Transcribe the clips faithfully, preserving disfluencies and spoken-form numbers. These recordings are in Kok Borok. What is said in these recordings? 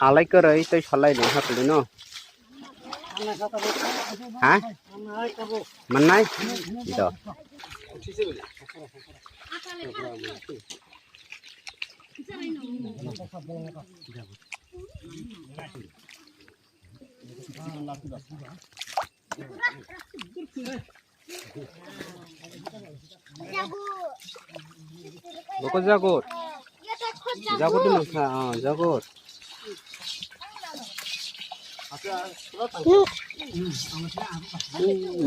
Alai kwrwi tei salai ni hapli no. Ha? Mannai? Do. Boko jagot. Jagot ni mangkha, ah, jagot.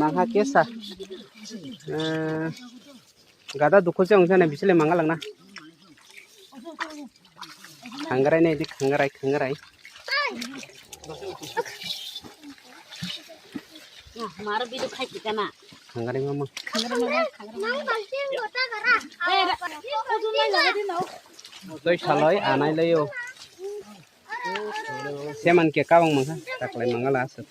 Mangkha kesa. Eh, gada dukhu se wngkha na bisile mangala na. Khangrai nai di, khangrai, khangrai. Maro bidu khai tikana. Khangrai mama. Khangrai mama, khangrai mama. Tei saloi anai layo. Seman ke kawang mangkha, taklai mangala aswk.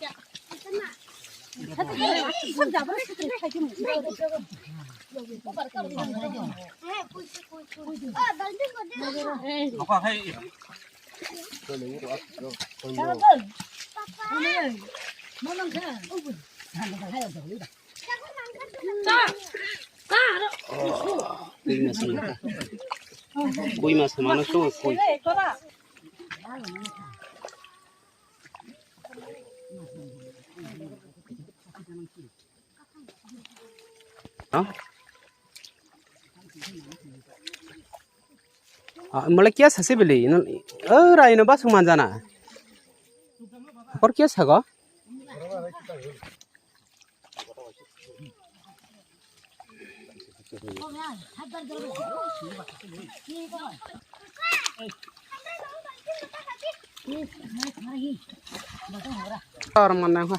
Kui mas mana? Kui mas mana? Kui. Hah? Ah, mole kia sase beli? Oh, rai no basung manjana. Hor kia sago? Tor mana ha.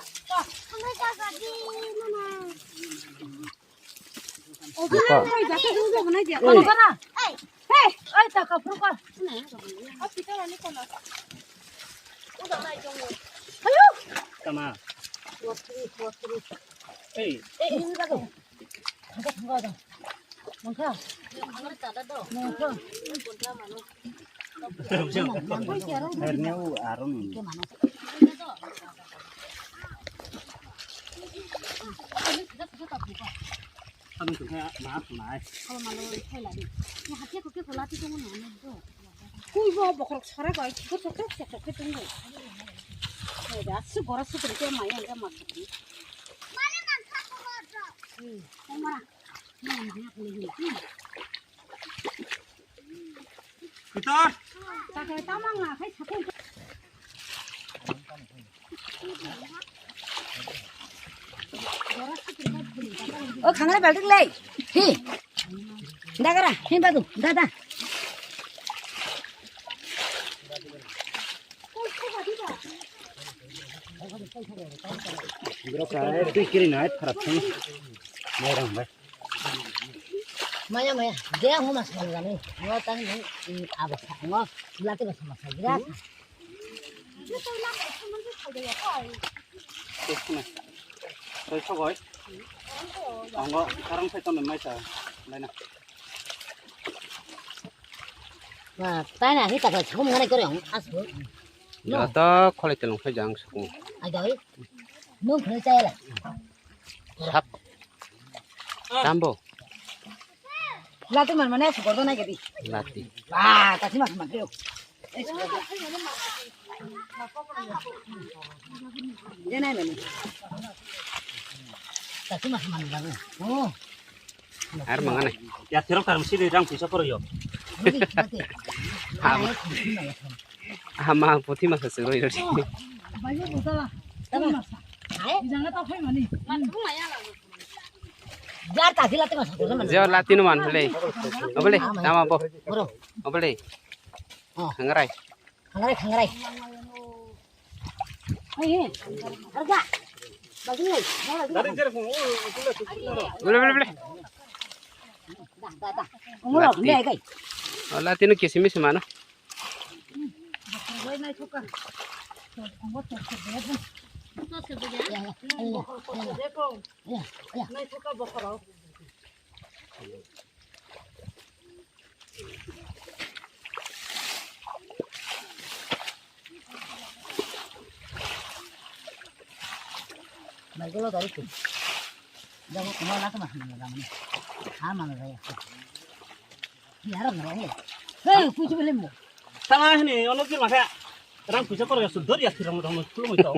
Tama. Ei. Hernia u aron. Kami tu kaya maaf mai. Kui bo bokhorok sora bai, thikor sok sok sok sok khe tongo. Hai da, su gora su tong khe mai ang khe ma khe. Hmm, tong mara. Hmm, hmm, hmm, hmm. Pitor. Takai tamang na khai sakhe. O khangrai baltik lei. Hi. Dagara, hi badu, dada. Bro, kai twi kiri nai pharak thung. Mai rang bai. Maya, maya, dia homa sa gani. Ngo tang ni, mm, abo sa, ngo lati ba sama sa gira. Tei sogoi. Ang bo karang sai tongmani mai sa. Lai na. Ba, tai na hi ta ka sum ngane kore ang asu. Ya ta kholai telong sai jang sukung. Ai doi. Nung khlai chai la. Sap. Tambo. Lati man mane asu gordo nai gedi. Lati. Ba, ta si mas man kyo. Denai mani. Tasi mas man jago. Oh. Ar mangane. Ya tirok tar mesti di rang pisa koro yo. Mati, mati. Ham. Ham ang puthi masa sero yo. Bayu botala. Tama. Hai? Janga ta phai mani. Jar ta sila tama sa. Jeo lati no man hole. Obole, tama bo. Bro. Obole. Oh. Khangrai. Khangrai, khangrai. Ai, arga. Bagi, bagi. Bole, bole, bole. Da, da, da. Ongro, lati. Lei, gai. Oh, lati no kisi misi mano. Bai nai thoka. Ongro, thoka, thoka. Ya, ya, ya, ya. Ya, ya. Nai thoka bokhorok. Mai golo dari tu. Jago kuma lak ma mana mana. Ha mana raya. Yara mana raya. Hei, kuchu bele mo. Tama hini ono kir masa. Rang puisa kor ya sudur ya tirang rang pulo mo to.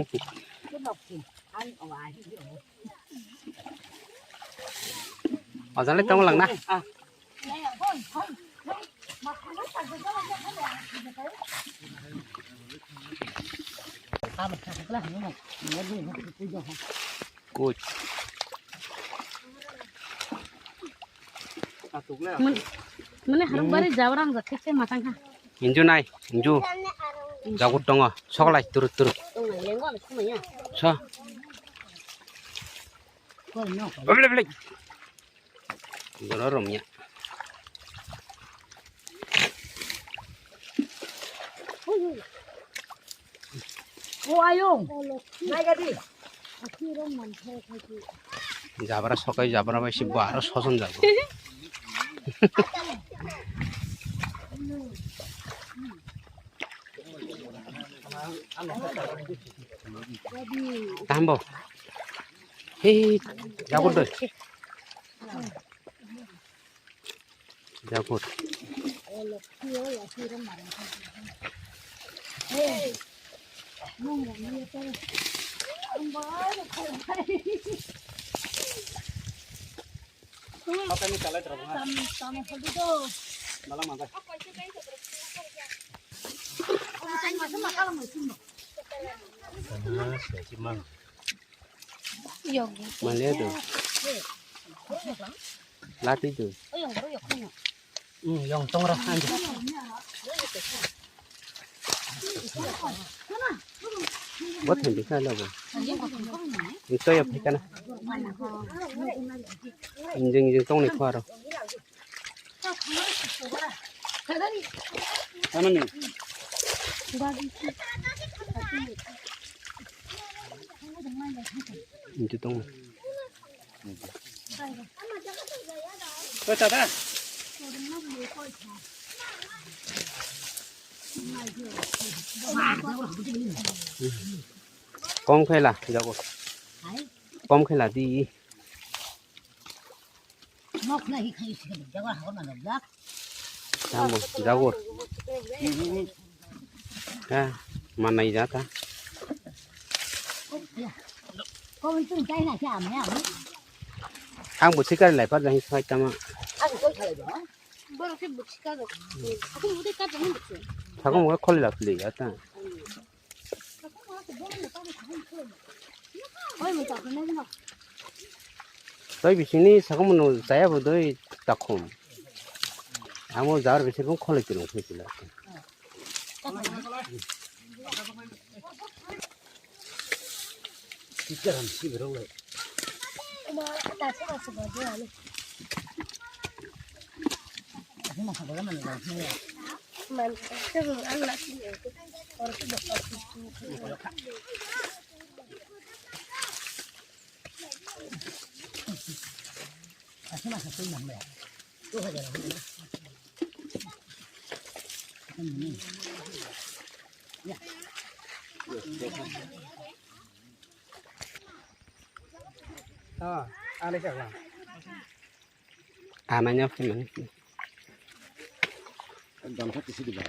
Ajale tamo langna. Ah. Good. Mane harung bari jawrang ja thik se matang kha. Inju nai, inju. Jagut tongo, soklai turut turut. So. Bele bele. Goro romya. O ayung. Nai gadi. Jabra sokai jabra bai si bo aro soson jago. Tambo. Hei, jago doi. Jagot. Maliya tu. Lati tu. Hmm, yang tong ra. Buat hindi ka labo. Ito ya pika na. Injing injing tong ni kharo. Ano ni? Injing tong. Koi tata. Kom khela jago. Kom khela di. Nok na hi khai si jago ha na jak. Tamo jago. Ha, manai jata. Kom tung chai na kya me am. Ang bo sikar lai par jahi sai tama. Ang koi khalai ba. Boro khe buchi ka do. Aku mudai ka do ni buchi. Sakong mo kholi la phili ya ta. Oi mo ta ko na. Toi bisini sakong mo no jaya bo doi takhum. Amo jar bisir kong kholi tirung phili la. Teacher ham si berong lai. Ah, ano siya lang. Ano niya pinang. Ang dangkot isi di ba.